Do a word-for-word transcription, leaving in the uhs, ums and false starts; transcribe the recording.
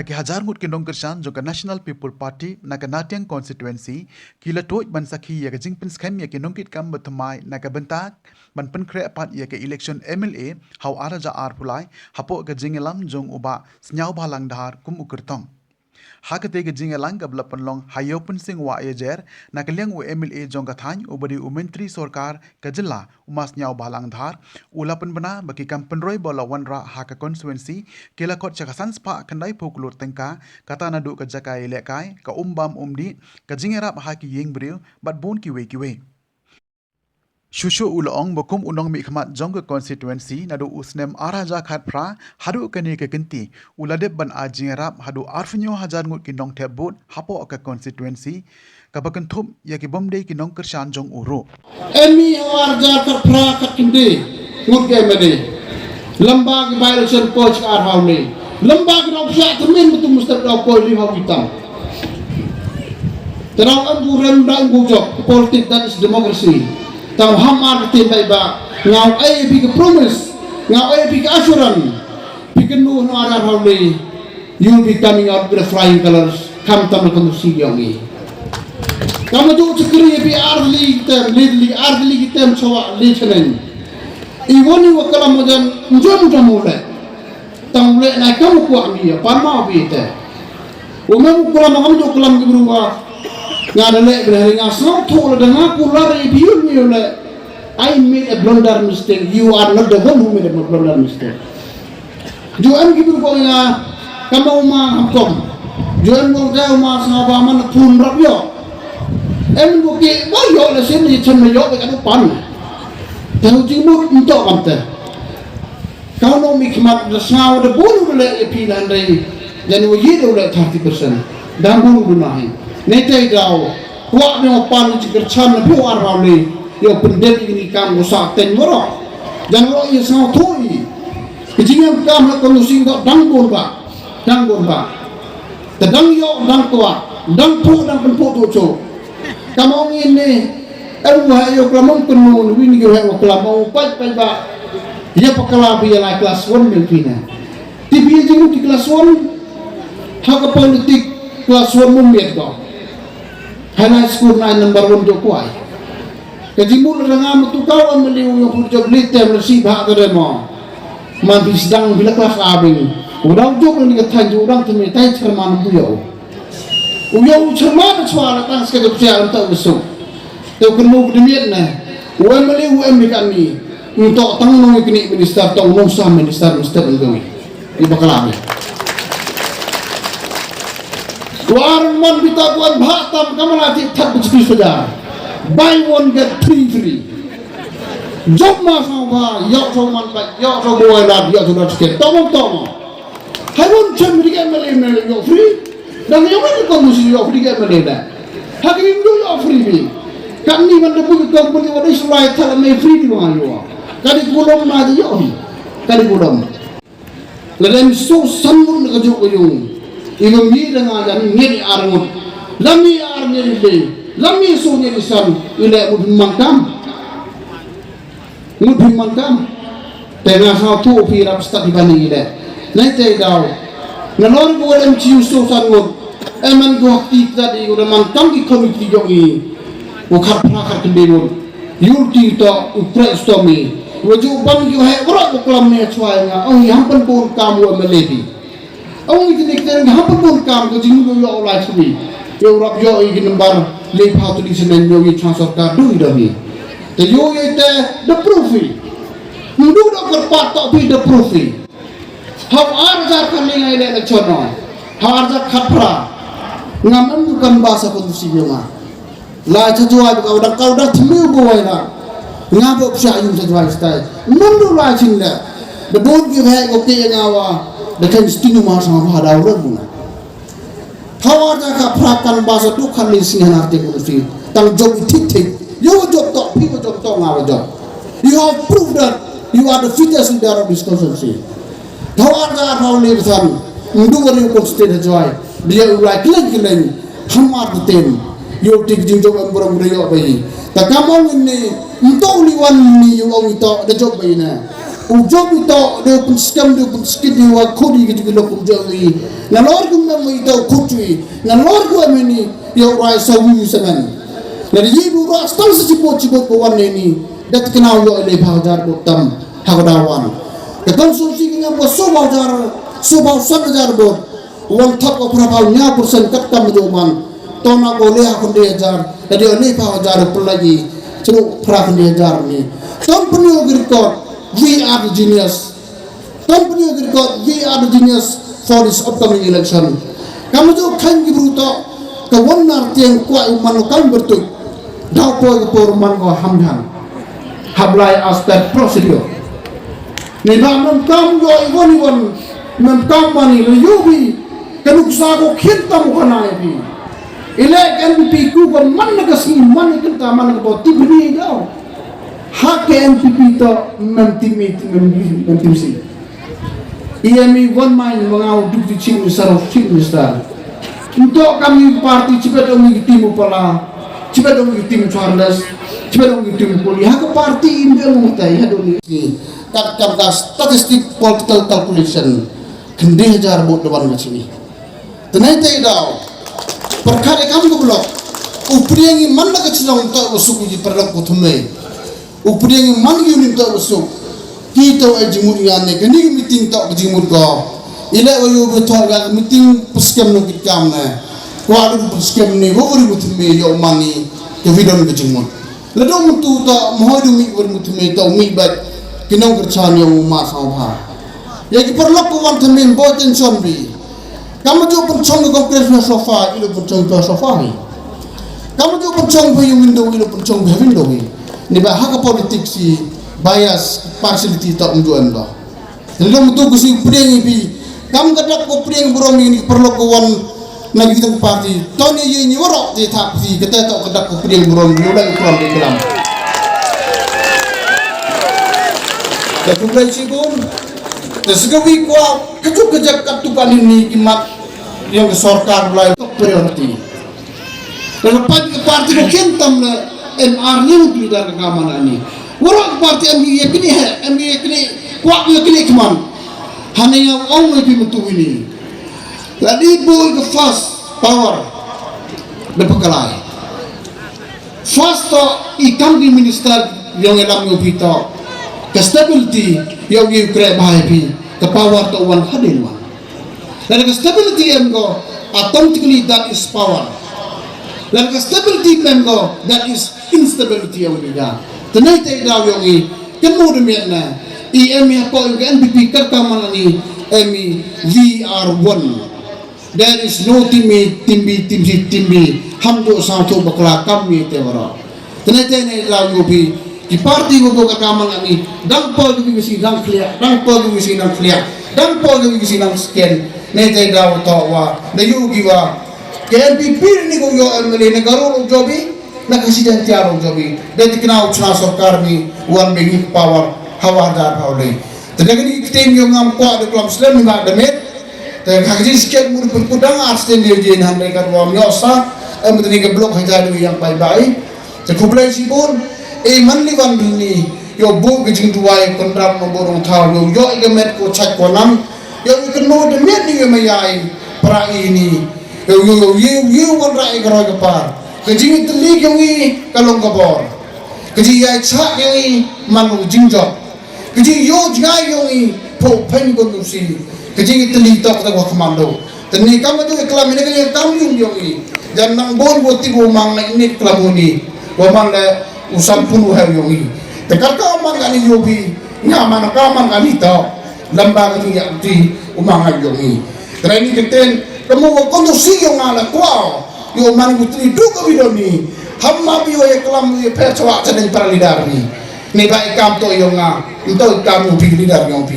Ki hajar ngut ki nongkyrshan jong ka National People Party na ka Natiang Constituency ki la tuid ban sakhi ïa ka jingpynskhem ïa ki nongkitkam ba thymmai na ka bynta ban pynkhreh pat ïa ka election M L A ha u ar hajar arphew lai hapoh ka jingïalam jong u Bah Sniawbhalang Dhar kum u kyrtong. Ha katei ka jingïalang kaba la pynlong ha Ïew Pynsing Wah Ïajer na ka liang u M L A jong ka thaiñ uba dei u Myntri Sorkar ka jylla u Bah Sniawbhalang Dhar u la pynbna ba ki kam pynroi ba la wanrah ha ka constituency ki la khot sha ka san spah khyndai phew klur tyngka, kata naduh ka jaka ïalehkai, ka um bam um dih, ka jingïarap ha ki ïing briew bad bun kiwei kiwei. Shuh shuh u la ong ba kum u nongmihkhmat jong ka constituency naduh u snem ar hajar khatphra haduh kane ka kynti u la dep ban ai jingïarap haduh arphew hynñiew hajar ngut ki nongthep vote hapoh ka constituency kaba kynthup ïa ki bym dei ki nongkyrshan jong u ruh. Em i ha ar hajar khatphra khatkhyndai ngut ki M L A. Lem bad ki by-election poh ka ar hajar arphew lai. Lem bad ki nongpynïaid tymmen mynta mynstep da u Poi Ling Hau Kitan. Te dang em u rem dang u jop, politics, that is democracy. Tang ham ar kti bai ba nga ai phi ka promise, nga ai phi ka assurance. Phi kynnoh na ar hajar arphew lai, you'll be coming out with the flying colors. Khamtam na ka constituency jong i. Kam ju chakri phi ar tylli ki term, le tylli, ar tylli ki term, chwa le channeng. I won i wa klam mo jan, mo jam mo jam mo le. Tang u leh na kam u kwah mi ïa pan ma u bi te. U mem u klam, kam ju klam ki bru wa. Nga da leh bri nga sngewthuh lada nga kular ïa phi, u leh. I made a blunder mistake. You are not the one who made a blunder mistake. Ju em ki bru ko ïa kam u ma ham kom. Ju em ko ka u ma sa ba man phun rap ïoh. Em ko ki ba ïoh la sin ni chen ïoh ka du pan. Te u jingmut nto kam te. Ka u nongmihkhmat da sngew da bun u leh ïa phi, hynrei jan u ïa da u leh thirty percent. Da bun u na hi. Nei te daw kwah ne u pan jingkyrshan na phi u ar hajar arphew lai ïa u pyndep ïa kine ki kam u sah teng baroh. Jan u ïa sngewthuh i ki jingïakam ha ka constituency da dang bun ba, dang bun ba. Te dang ïoh, dang kwah, dang phuh, dang pynphuh tu chu. Kam ong ine, em u heh ïoh klam ong kynmaw, wi ni ïoh heh ïoh klam ong pait pait ba. Ïa bakla ba ïa lai class one me phi ne. Te phi ïa jingmut ki class one ha ka politics, class one mum miet ko. High school nine number one jong kwai. Ka jingmut la nga matu ka wa mali u ïoh pur jop li tem la si bha ka demo. Man phi sdang phi la class A bing. U dang jop ni ka than ju dang temi tai chairman u ïoh. U ïoh u chairman chwa la tang ska jop sia lam ta u suk. Te u kynmaw u dimiet ne. U M L A u M L A kan ni. Nto tang nong kini minister, tang nong sam minister, minister nong kini. Ni bakla ni. War man bita buan bha tam kamala ti that bu chpi saja. Buy one get three free. Jop ma sa ba, yok so man ba, yok so boy la, yok so dot sket. Tomo tomo. Hai won chem ri ke M L A ne yok free. Dan yok ni ko musi yok free ke M L A ne. Ha ki ndu yok free bi. Kan ni man de bu ko ko ni wa dai sulai thala me free di wa yo. Kadi kulom ma di yok hi. Kadi kulom. Lada em so san ngut na ka juk ka yung. I bym i da nga jan ngin i ar ngut. Lam i ar ngin i le. Lam i so ngin i san. I le ngut man kam. Ngut man kam. Te nga sngewthuh phi rap stad i bani i le. Nai te daw. Na lor ko lem chi so san ngut. Em man ko hak ti ta di ko da man kam ki committee jong i. Ko khat phra khat khyndai ngut. Yul ti to u prek stomi. Wa ju ban ju heh bro ko klam ne chwa nga. Ong i ham pynbun kam wa malebi. Ong i kini kten ham pynbun kam ko jing du yo lai chwi. Yo rap yo i ki number le pha tu di senen yo i chwa sorkar du i domi. Te yo i te the proof i. Ndu do ko pat to bi the proof i. Hap ar jar kan ni ngai le na chono. Hap ar jar khat phra. Ngam em du kan ba sa ko tu si yo nga. Lai cha jwai ba ka u dang ka u dang thmiu ba wai na. Nga ba psha yung cha jwai stai. Mun du lai chin le. Da bun ki he ko ke nga wa. Da kan sting ma sa ma da ro bu na. Hawa da ka pra kan ba sa du kan ni sing na te ko sing. Tang jok thik thik. Yo jok to, pi ko jok to nga wa jok. You have proved that you are the fittest leader of this constituency. Thaw ar da thaw ni san. Ndu wa ni ko state jwai. Dia u lai klen klen. Hamar te tem. Yo tik jing jok em bro bro yo bai. Ta kam ong ni. Nto ni wan ni yo ong to da jok bai na. U jop ito de u pynskhem de u pynskit de u wa khudi ki jingkylok u jop i. Nalor ku mem ito khudi nalor ku ameni ya u rai sawi u semen. Nalor yi bu ras tang sa chipot chipot ko wan neni. Dat kenau yo ele bha jar bot tam ha ko dawan. Ke kon so si ngam ko so bha jar so bha san jar bot. Wan thap ko phra phaw nya persen kat kam jo man. Ton ko le ha khun de jar. Ka de le phaw jar pun lagi. Chru phra khun de jar ni. Ton pun yo gir ko. We are the genius. Ton pun yo gir ko. We are the genius for this upcoming election. Kam jo khan gi bru to. Ka wan nar tiang kwa u man kam bertuk. Dau poi ko por man ko ham jhan. Hablai aspect procedure. Ni ba mem kam yo i won i won mem kam mani lo yubi ka nuksa ko khian tam ko na bi. Ile N P P ku ko man na ka si man ka ta man ko ti bini dau. Ha ke N P P to mem timi mem mem tim si. I em i won mai ni mangau deputy chief minister of chief minister. Nto kami parti chibet omi tim upala chibet omi tim Charles chibet omi tim poli ha ka parti in de omi tai ha doni. Kat kam ka statistic political calculation. Khynde hajar bot da wan ka chini. Tenai te dau. Perkara kam ka blok. Upriang i man da ka chnong ta usuk uji perlok ko thumne. Upriang i man gi unim ta usuk. Ki ta ai jingmut ngan ne kani meeting ta jingmut ko. Ile wa yo be thor ga meeting peskem no kit kam ne. Kwa du peskem ne wo ri mut me yo mani ke vidon ke jingmut. Lado mutu ta mohoi du mi wer mutu me ta mi bat. Kinong kerchan yo ma sa ha. Ya ki perlok ko wan temin bo tension bi. Kamu ju penchong ko kres na sofa ilo penchong to sofa ni. Kamu ju penchong ko yung window ilo penchong ko window ni. Ni ba ha ka politics si bias partiality ta um ju em do. Ni lo mutu ko si pring ipi. Kam ka dak ko pring burom ni perlok ko wan na ki tang party. Tony ye ni waro ti thak si kete to ka dak ko pring burom ni ulang kuram di kelam. Ka kumlai si bun. Te segawi kwa kajuk kajak katu kanin ni kimat yang ke sorkar mulai top priority. Dalam parti parti ko kentam le M R ni untuk leader ke kamana ni. Wala parti M B A kini he, M B A kini kuat ni kini keman. Hanya yang ong lebih mentu ini. Lagi boy ke fast power. Dapat kalai. First to i kam ki minister yong elam yo phi to ka stability yong i kre bhai phi ka power to wan hadin wan. Lada ka stability em ko automatically that is power. Lada ka stability em ko that is instability yong i da. Tenai te daw yong i kemu demian na i em i ko yong N P P kar ka mana ni em i V R one. There is no timbi timbi timbi timbi. Ham do sang tu bakla kam ni te waro. Tene tene la yubi ki parti go go ka kamal ani dang pol du bisi dang clear dang pol du bisi dang clear dang pol du bisi dang skin. Ne te daw to wa da yugi wa. Ke N P P ni go yo M L A ne garo ro jobi na kasi dan tiaro jobi. Da tikna uchna sorkar ni wan bengi power hawa da hawa le. Tene ni kitem yo ngam kwa de klam slem ni ba da met. Te ka ji sket mur pun kudang ar sten dio je nan de ka ruam yo sa em teni ke blok ha jadu yang bai bai. Te khublai sibun e man li wan ni yo bu ke jing duai kondam no borong thau yo yo ke met ko chak ko nam yo ke no de met ni yo mayai pra ini yo yo yo yo yo wan rai ke roi ke par ke jing teli ke wi ka long ke bor ke jing yai chak ke wi man lo jing jok. Ke jing yo jngai yong i pho phen kon tu si. Ke jing teli tok ta wa commando. Teni kam tu klam ni ke kam yung yong i. Jan nang bon wo ti wo mang ngai ni klam ni. Wo mang le u sam pun wo ha yong i. Te kar ka mang ani yo bi. Nga man ka man ani to. Lamba ke jing ya ti u mang ngai yong i. Teni ke ten kamu wo kon tu si yong ala kwa. Yo man u tri du ka video ni. Ham ma bi wa ya klam ya pher chawa cha deng para leader ni. Ni ba i kam to yo nga. Nto i kam u bi leader yo bi.